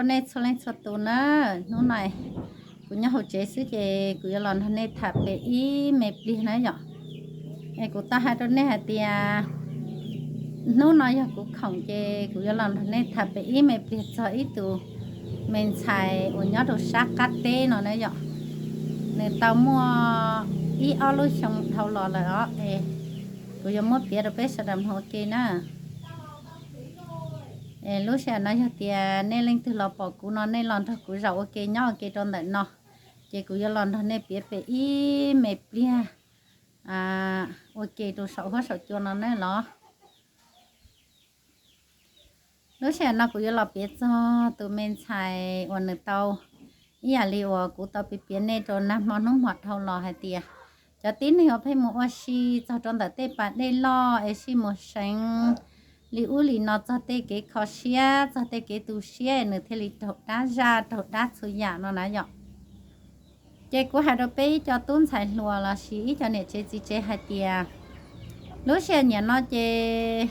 Nej txhua leej txhua tus na, hnub no kuv nyob hauv tsev xwb ces kuv yuav los nrog nej tham pem ib me pliag na yom. Es kuv tau hais rau nej hais tias hnub no yog kuv khoom ces kuv yuav los nrog nej tham pem ib me pliag txog ib tus me ntxhais uas nyob rau sab qab teb no na yom. Nws tau muaj ib ob lub xyoo dhau los lawm os, es kuv yuav muab piav rau peb sawv daws mloog ua ke na. Es lub sij hawm no yog tias nej leej twg los pom kuv no nej los nrog kuv zaum ua ke nyob ua ke rau ntawm no, ces kuv yuav los nrog nej piav pem ib me pliag ua ke rau saum huab saum cua no ne los. Lub sij hawm no kuv yuav los piav txog tus me ntxhais uas nws tau ib yam li uas kuv tau piav piav nej rau nag hmo hnub hmo dhau los hais tias cov tib neeg uas pheej mus ua si txog rau ntawm tej pas dej loj es sij mus seev li ub li no txog tej kev kho siab txog tej kev tu siab nws thiaj li raug dab zaj raug dab txhua yam no na yom. Ces kuv hais rau peb ib co tub ntxhais hluas lossis ib co niam tsev txiv tsev hais tias lub sij hawm niam no ces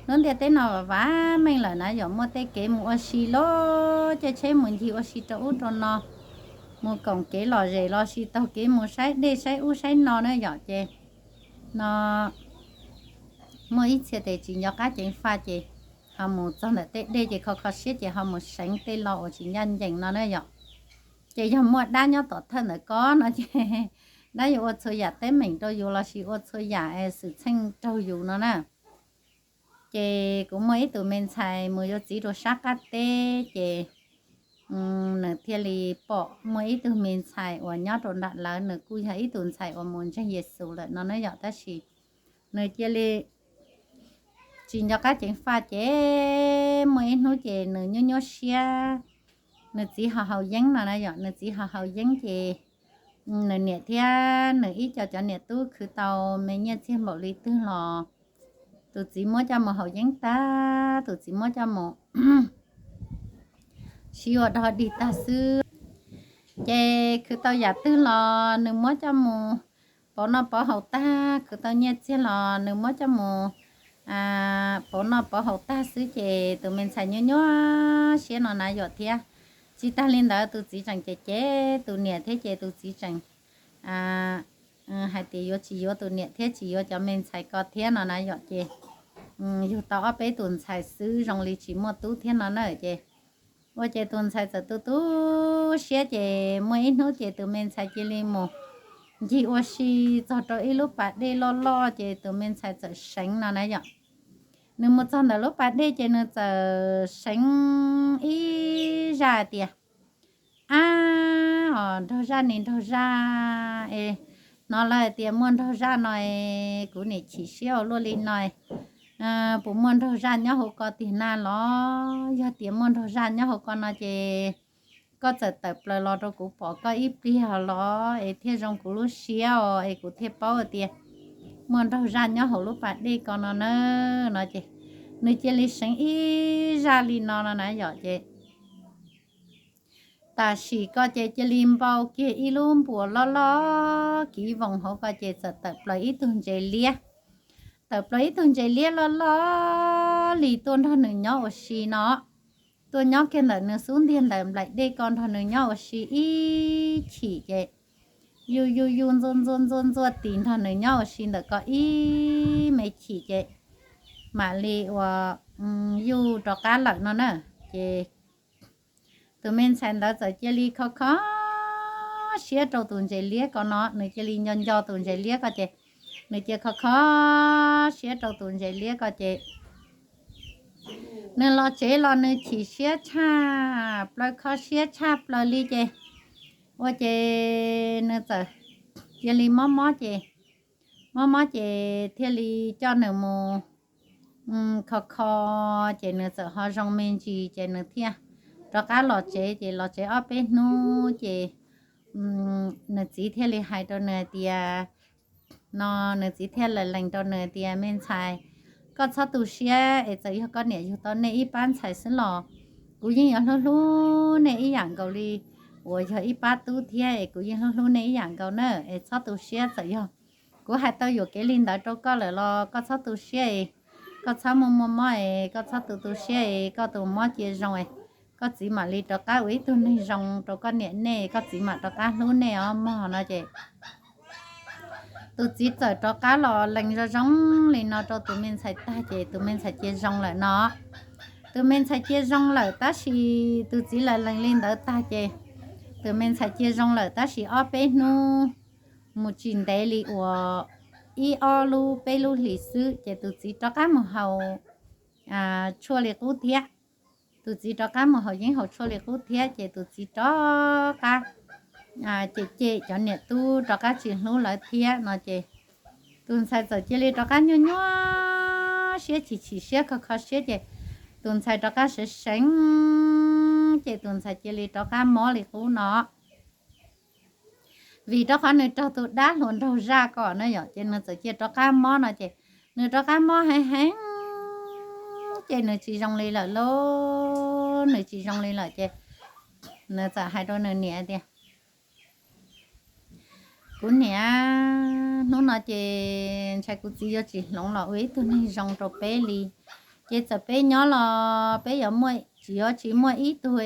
lub ntiaj teb no vam meej lawm na yom, muaj tej kev mus ua si loj caij tsheb mus ncig ua si rau ub rau no, mus koom kev lom zem lossis taug kev mus saib dej saib ub saib no na yom. Ces no muaj ib txhia tes tsis nco qab ceev faj ces ho mus txog ntawm tej dej ces kho kho siab ces ho mus seev tej lo uas tsis ncaj ncees no na yom. Ces yog muaj dab nyob tom thawj ntawm ko no ces dab yuav ua txhua yam teeb meem rau yus lossis ua txhua yam xwm txheej raug yus no na. Ces kuv muaj ib tug me ntxhais mus yuav txiv rau sab qab teb ces nws thiaj li pom muaj ib tug me ntxhais uas nyob rau nram lawv, nws kuj yog ib tug ntxhais uas mus ntseeg Yexus lawm no na yom, tab sis nws cia li tsis nco qab ceev faj ces muaj ib hnub ces nws nyuaj nyuaj siab, nws txiv ho haus yeeb no na yom, nws txiv ho haus yeeb ces nws niam thiab nws ib co cov niam tub khwv tau me nyiaj txiag npaum li twg los tus txiv muab coj mus haus yeeb tag, tus txiv muab coj mus siv ua dog dig tag xwb. Ces khwv tau yam twg los nws muab coj mus pauv noj pauv haus tag, khwv tau nyiaj txiag los nws muab coj mus pauv noj pauv haus tag xwb ces tus me ntxhais nyuaj nyuaj siab no na yom thiab. Tsis tag li ntawd tus txiv tseem cem cem tus niam thiab ces tus txiv tseem hais tias yuav tsis yuav tus niam thiab tsis yuav cov me ntxhais ko thiab no na yom ces yug tau ob peb tus ntxhais xwb zoo li tsis muaj tub thiab no na ces ua ces tus ntxhais txawm tu tu siab ces muaj ib hnub ces tus me ntxhais cia li mus ncig ua si txog rau ib lub pas dej loj loj ces tus me ntxhais txawm seev no na yom. Nws mus txog ntawm lub pas dej ces nws txawm seev ib zaj tias, ab, os, nraug zaj ne nraug zaj es, hnov lawv hais tias muaj nraug zaj no es kuv niam chim siab ua luaj li no es, puas muaj nraug zaj nyob hauv ko tiag na los? Yog tias muaj nraug zaj nyob hauv ko no ces koj txawm tawm plaws los rau kuv pom koj ib pliag los es thiaj zoo kuv lub siab os, es kuv thiaj paub tias muaj nraug zaj nyob hauv lub pas dej ko no na. No ces nws cia li seev ib zaj li no no na yom ces tam sim ko ces cia li npau kiag ib lub npuas loj loj kiv voos hauv ko ces txawm tawm plaws ib tug ntses liab. Tawm plaws ib tug ntses liab loj loj li tuaj nrog nws nyob ua si no, tuaj nyob kiag ntawm nws xub ntiag ntawm nplaim dej ko nrog nws nyob ua si ib chim ces yuj yuj yuj ntxuaj ntxuaj ntxuaj ntxuaj tis nrog nws nyob ua si ntawm ko ib me chim ces mam li uas yuj rov qab lawm no na. Ces tus me ntxhais ntawd txawm cia li kho kho siab rau tus ntses liab ko no, nws cia li nco nco tus ntses liab ko ces nws cia kho kho siab rau tus ntses liab ko ces nws los tsev los nws chim siab tshaj plaws, kho siab tshaj plaws li ces ua ces nws txawm cia li mob mob ces, mob mob ces thiaj li coj nws mus kho kho ces nws txawm ho zoo me ntsis ces nws thiaj rov qab los tsev. Ces los tsev ob peb hnub ces nws txiv thiaj li hais rau nws hais tias, no nws txiv thiaj li lees rau nws tias, me ntxhais, koj txhob tu siab es txawm yog koj niam yug tau nej ib pab ntxhais xwb los kuv yeej yuav hlub hlub nej ib yam nkaus li uas yog ib pab tub thiab es kuv yeej hlub hlub nej ib yam nkaus na es txhob tu siab. Txawm yog kuv hais tau yuam kev li ntawd rau koj lawm los koj txhob tu siab es koj txhob muaj muaj mob es koj txhob tu tu siab es koj tus mob cia zoo es koj txiv mam li rov qab ua ib tug neeg zoo rau koj niam nej, koj txiv mam rov qab hlub nej os mog no ces tus txiv txawm rov qab los lees zoo zoo li no rau tus me ntxhais tag ces tus me ntxhais cia zoo lawm no. Tus me ntxhais cia zoo lawm tab sis tus txiv los lees li ntawd tag ces tus me ntxhais cia zoo lawm tab sis ob peb hnub mus tsis ntev li uas ib ob lub peb lub hlis xwb ces tus txiv rov qab mus haus tshuaj li qub thiab. Tus txiv rov qab mus haus yeeb haus tshuaj li qub thiab ces tus txiv rov qab cem cem cov niam tub rov qab tsis hlub lawv thiab no ces tus ntxhais txawm cia li rov qab nyuaj nyuaj siab chim chim siab kho kho siab ces tus ntxhais rov qab seev seev ces tus ntxhais cia li rov qab mob li qub no. Vim rau qhov nws raug tus dab hluas nraug zaj kom na yom ces nws txawm cia rov qab mob no ces nws rov qab mob heev heev ces nws tsis zoo li lawm lauj, nws tsis zoo li lawm ces nws txawm hais rau nws niam tias, kuv niam, hnub no ces ntshai kuv txiv yuav tsis hloov los ua ib tug neeg zoo rau peb li. Ces txawm peb nyob los peb yuav muaj, tsis yuav tsis muaj ib tug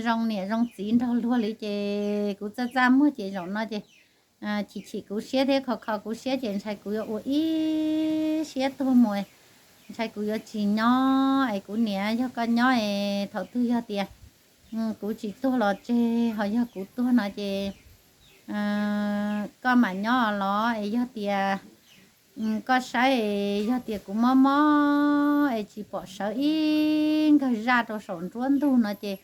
zoo niam zoo txiv nrog luag li ces kuv txaj txaj muag ces zaum no ces chim chim kuv siab thiab kho kho kuv siab ces ntshai kuv yuav ua ib siab tuag mus, ntshai kuv yuav tsis nyob es kuv niam yog koj nyob es thaum twg yog tias kuv tsis tuag los tseg ho yog kuv tuag no ces koj mam nyob los es yog tias koj saib es yog tias kuv mob mob es tsis pom sawv ib nkawg zaj rau saum nruab ntug no ces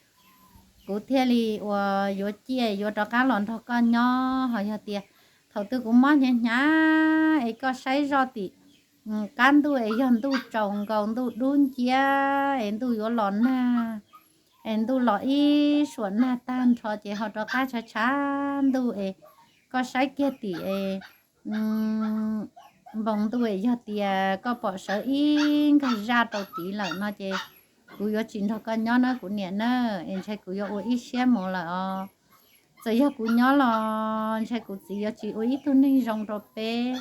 kuv thiaj li uas yuav ciaj yuav rov qab los nrog koj nyob ho yog tias thaum twg kuv mob hnyav hnyav es koj saib zoj tim qab ntuj es yog ntuj tsaus nkaus ntuj dub nciab es ntuj yuav los nag es ntuj los ib suam nag tag nrho ces ho rov qab tshav tshav ntuj es koj saib kiag tim es npoo ntuj es yog tias koj pom sawv ib nkawg zaj rau tid lawm no ces kuv yuav tsis nrog koj nyob na kuv niam na, es ntshai kuv yuav ua ib siab mus lawm os. Txawm yog kuv nyob los ntshai kuv txiv yuav tsis ua ib tug neeg zoo rau peb.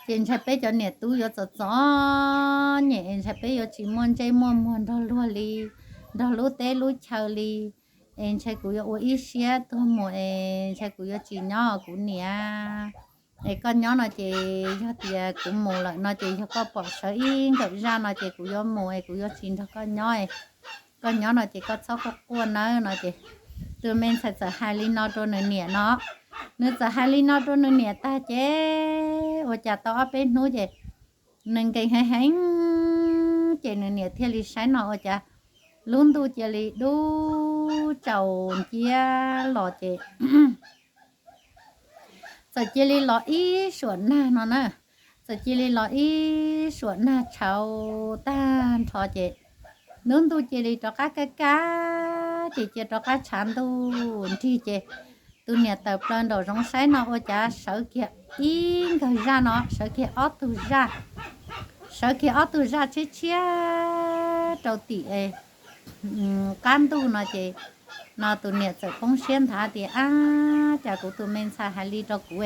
Ces ntshai peb cov niam tub yuav txom txom nyem es ntshai peb yuav tsis muaj ntsej muaj muag nrog luag li, nrog lub teb lub chaw li. Es ntshai kuv yuav ua ib siab tuag mus es ntshai kuv yuav tsis nyob kuv niam. Es koj nyob no ces yog tias kuv mus lawm no ces yog koj pom sawv ib nkawm zaj no ces kuv yuav mus es kuv yuav tsis nrog koj nyob. Koj nyob no ces koj txhob quaj quaj nawb no ces tus me ntxhais txawm hais li no rau nws niam no. Nws txawm hais li no rau nws niam tag ces ua cas tau ob peb hnub ces nws nkees heev heev ces nws niam thiaj li saib no ua cas lub ntuj cia li dub tsaus nciab los ces txawm cia li los ib suam nag no na. Txawm cia li los ib suam nag tshauv tag nrho ces lub ntuj cia li rov qab kaj kaj ces cia rov qab tshav ntuj nrig ces tus niam tawm plaws nraum zoov saib no ua cas sawv kiag ib nkawg zaj no, sawv kiag ob tug zaj, sawv kiag ob tug zaj tshiab tshiab rau tim qab ntuj no ces no tus niam txawm poob siab nthav tias, ab, cas kuv tus me ntxhais hais li rau kuv,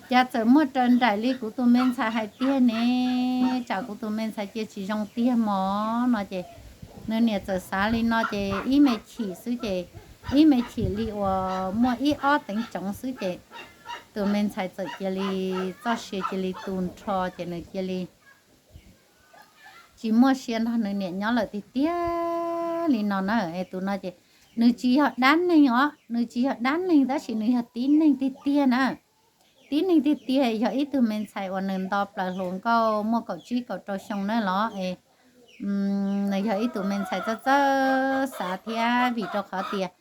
cas txawm muaj raws nraim li kuv tus me ntxhais hais tiag ne, tsam kuv tus me ntxhais cia tsis zoo tiag mog no ces nws niam txawm xav li no ces ib me chim xwb ces ib me chim li uas muaj ib ob teev tsoov xwb ces tus me ntxhais txawm cia li txoj sia cia li tu nrho ces nws cia li tsis muaj sia nrog nws niam nyob lawm tiag tiag li no na. Es tus no ces nws tsis yog dab neeg os, nws tsis yog dab neeg tab sis nws yog tib neeg tiag tiag na. Tib neeg tiag tiag yog ib tug me ntxhais uas nws nto plaws hluas nkauj muaj kaum tsib kaum rau xyoo na los es nws yog ib tug me ntxhais txawj txawj xav thiab vim rau qhov tias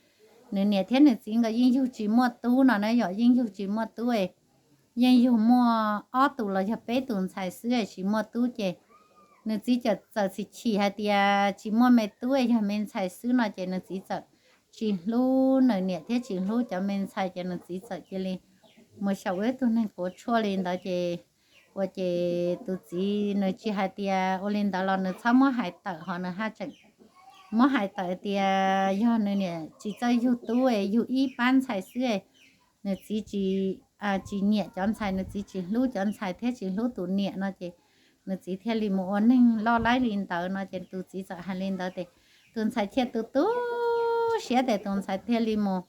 nws niam thiab nws txiv nkawd yeej yug tsis muaj tub no na, yog yeej yug tsis muaj tub es yeej yug muaj ob tug los yog peb tus ntxhais xwb es tsis muaj tub ces nws txiv txawm txhim chim hais tias tsis muaj me tub es yog me ntxhais xwb no ces nws txiv txawm tsis hlub nws niam thiab tsis hlub cov me ntxhais ces nws txiv txawm cia li mus xyaum ua ib tug neeg quav tshuaj li ntawd ces ua ces tus txiv nws tsis hais tias ua li ntawd los nws txhob muab hais tawm ho nws haj tseem muab hais tawm tias yog nws niam tsis txawj yug tub es yug ib pab ntxhais xwb es nws txiv tsis, tsis nyiam cov ntxhais, nws txiv tsis hlub cov ntxhais thiab tsis hlub tus niam no ces nws txiv thiaj li mus ua neeg loj laib li ntawd no ces tus txiv txawm hais li ntawd ces tus ntxhais thiaj tu tu siab ces tus ntxhais thiaj li mus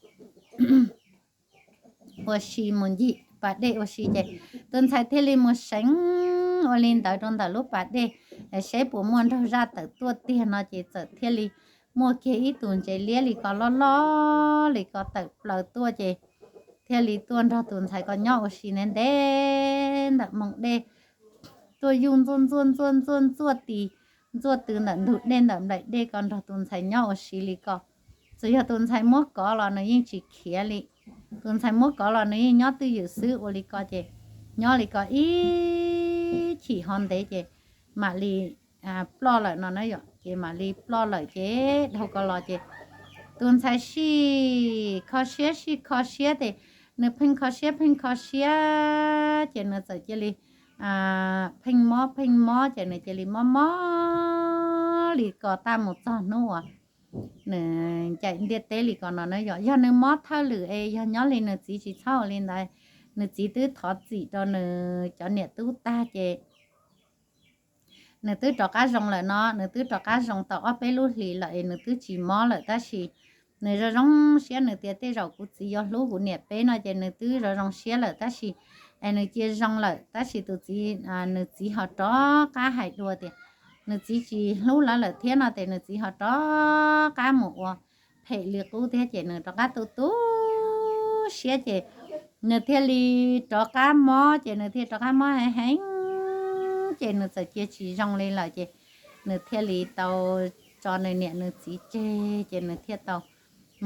ua si, mus ncig pas dej ua si ces tus ntxhais thiaj li mus seev ua li ntawd rau ntawm lub pas dej, seb puas muaj nraug zaj tawm tuaj tiag no ces txawm thiaj li muaj kiag ib tug ntses liab li ko loj loj li ko tawm plaws tuaj ces thiaj li tuaj nrog tus ntxhais ko nyob ua si ntev ntev ntawm moos dej, tuaj yuj ntxuaj ntxuaj ntxuaj ntxuaj ntxuaj tis ntxuaj tw ntawm ntug dej ntawm nplaim dej ko nrog tus ntxhais nyob ua si li ko. Txawm yog tus ntxhais muab kov los nws yeej tsis khiav li. Tus ntxhais muab kov los nws yeej nyob twj ywm xwb ua li ko ces nyob li ko ib chim ho ntev ces mam li ploj lawm no na yom, ces mam li ploj lawm ces dhau ko los ces tus ntxhais sij kho siab sij kho siab ces nws pheej kho siab pheej kho siab ces nws txawm cia li pheej mob pheej mob ces nws cia li mob mob li ko tag mus txog hnub uas nws ncaim ntiaj teb li ko no na yom. Yog nws mob thawj lwm es yog nyob li nws txiv tsis txhob ua li ntawd, nws txiv twb thov txim rau nws cov niam tub tag ces nws twb rov qab zoo lawm no, nws twb rov qab zoo tau ob peb lub hlis lawm es nws twb tsis mob lawm tab sis nws zoo zoo siab, nws tias tej zaum kuv txiv yuav hlub kuv niam peb no ces nws twb zoo zoo siab lawm tab sis es nws cia zoo lawm tab sis tus txiv, nws txiv ho rov qab hais dua tias nws txiv tsis hlub lawv lawm thiab no ces nws txiv ho rov qab mus ua phem li qub thiab ces nws rov qab tu tu siab ces nws thiaj li rov qab mob ces nws thiaj rov qab mob heev heev ces nws txawm cia tsis zoo li lawm ces nws thiaj li tau tso nws niam nws txiv tseg ces nws thiaj tau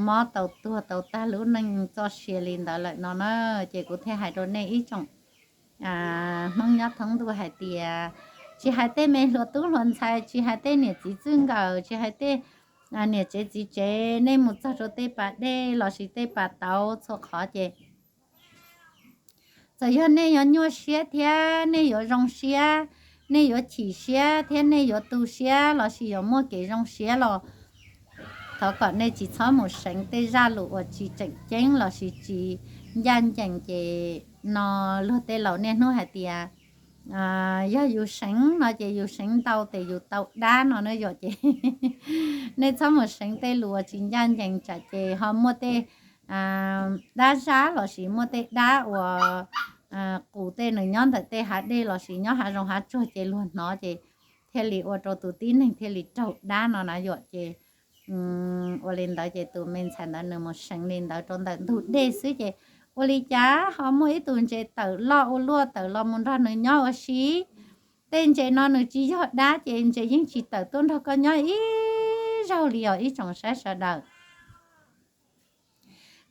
mob tau tuag tau tag lub neej txoj sia li ntawd lawm no na. Ces kuv thiaj hais rau nej ib tsoom Hmoob nyob thoob ntuj hais tias tsis hais tej me hluas tub hluas ntxhais, tsis hais tej niam txiv txij nkawm, tsis hais tej niam tsev txiv tsev, nej mus txog rau tej pas dej lossis tej pas tauv txhua qhov ces txawm yog nej yuav nyuaj siab thiab nej yuav zoo siab, nej yuav chim siab thiab nej yuav tu siab lossis yuav muaj kev zoo siab los thov kom nej tsis txhob mus seev tej zaj lus uas tsis tseem ceeb lossis tsis ncaj ncees ces no luag tej laus niaj hnub hais tias yog yus seev no ces yus seev ntau ces yus tau dab no na yom ces nej txhob mus seev tej lus uas tsis ncaj ncees tsam ces ho muaj tej dab zab lossis muaj tej dab uas qus tej nws nyob ntawm tej hav dej lossis nyob hav zoov hav tsuag ces luag hnov ces thiaj li ua rau tus tib neeg thiaj li raug dab no na yom ces ua li ntawd ces tus me ntxhais ntawd nws mus seev li ntawd rau ntawm ntug dej xwb ces ua li cas ho muaj ib tug ntses tawm loj ua luaj tawm los mus nrog nws nyob ua si. Tej ntses no nws tsis yog dab ces ntses yeej tsis tawm tuaj nrog koj nyob ib zaug li os ib tsoom saib sawv daws.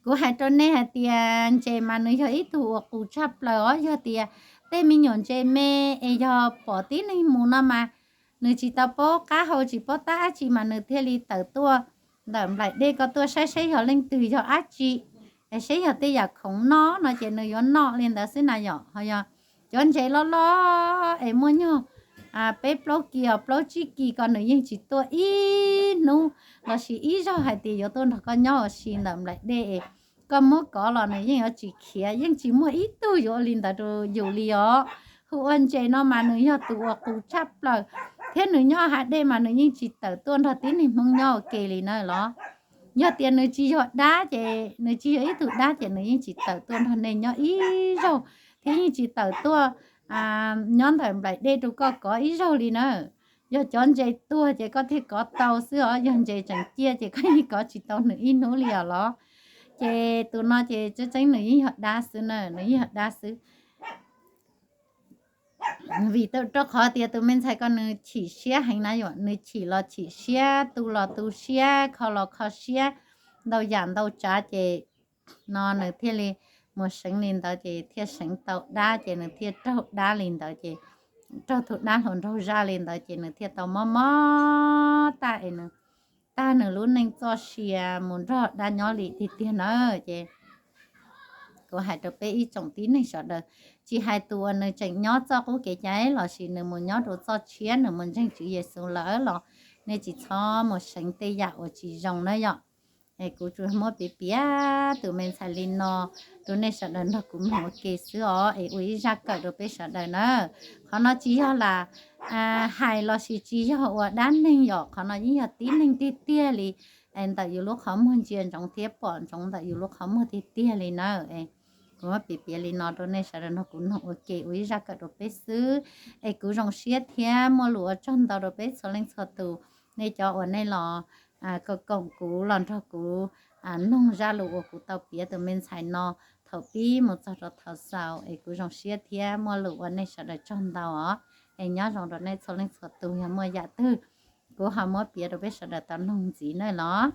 Kuv hais rau nej hais tias ntses mas nws yog ib tug uas qus tshaj plaws os. Yog tias tej me nyuam ntses me es yog pom tib neeg mus no mas nws tsis tau paub qab hau tsis paub tab dab tsi mas nws thiaj li tawm tuaj ntawm nplaim dej ko tuaj saib seb yog leej twg yog dab tsi, es seb yog tej yam khoom noj no ces nws yuav noj li ntawd xwb na yom. Ho yog cov ntses loj loj es muaj nyuag peb plaub kis os plaub tsib kis ko nws yeej tsis tuaj ib hnub lossis ib zaug hais tias yuav tuaj nrog koj nyob ua si ntawm nplaim dej es koj muab kov los nws yeej yuav tsis khiav, yeej tsis muaj ib tug yuav ua li ntawd rau yus li os. Hu ua ntses no mas nws yog tus uas qus tshaj plaws thiab nws nyob hav dej mas nws yeej tsis tawm tuaj nrog tib neeg Hmoob nyob ua ke li na los. Yog tias nws tsis yog dab ces nws tsis yog ib tug dab ces nws yeej tsis tawm tuaj nrog nej nyob ib zaug thiab yeej tsis tawm tuaj nyob ntawm nplaim dej rau koj kov ib zaug li na. Yog cov ntses tuag ces koj thiaj kov tau xwb os, yog ntses tseem ciaj ces koj yeej kov tsis tau nws ib hnub li os los. Ces tus no ces tseeb tseeb nws yeej yog dab xwb na, nws yeej yog dab xwb. Vim rau qhov tias tus me ntxhais ko nws chim siab heev na yom, nws chim los chim siab, tu los tu siab, kho los kho siab, ntau yam ntau tsav ces no nws thiaj li mus seev li ntawd ces thiaj seev tau dab ces nws thiaj raug dab li ntawd ces raug tus dab hluas nraug zaj li ntawd ces nws thiaj tau mob mob tag es nws tag nws lub neej txoj sia mus nrog dab nyob li tiag tiag na. Ces kuv hais rau peb ib tsoom tib neeg sawv daws, tsis hais tus uas nws tseem nyob txoj qub kev cai lossis nws mus nyob rau txoj tshiab nws mus ntseeg Tswv Yexus lawm los nej tsis txhob mus seev tej yam uas tsis zoo na yom. Es kuv tsuas muab piav piav tus me ntxhais li no rau nej sawv daws nrog kuv mloog ua ke xwb os, es ua ib zaj kawm rau peb sawv daws na. Qhov no tsis yog lam hais los sis tsis yog ua dab neeg yom, qhov no yeej yog tib neeg tiag tiag li, es ntawm yus lub qhov muag ntsia ntsoov thiab pom ntsoov ntawm yus lub qhov muag tiag tiag li na. Kuv muab piav piav li no rau nej sawv daws nrog kuv mloog ua ke ua ib zaj kawm rau peb xwb. Es kuv zoo siab thiab muaj lus ua tsaug ntau rau peb txhua leej txhua tus, nej cov uas nej los koom kuv los nrog kuv mloog zaj lus uas kuv tau piav tus me ntxhais no thaum pib mus txog rau thaum xaus. Es kuv zoo siab thiab muaj lus ua nej sawv daws tsaug ntau os. Es nyob zoo rau nej txhua leej txhua tus, yog muaj yam twg kuv ho muab piav rau peb sawv daws tau mloog ntxiv na los.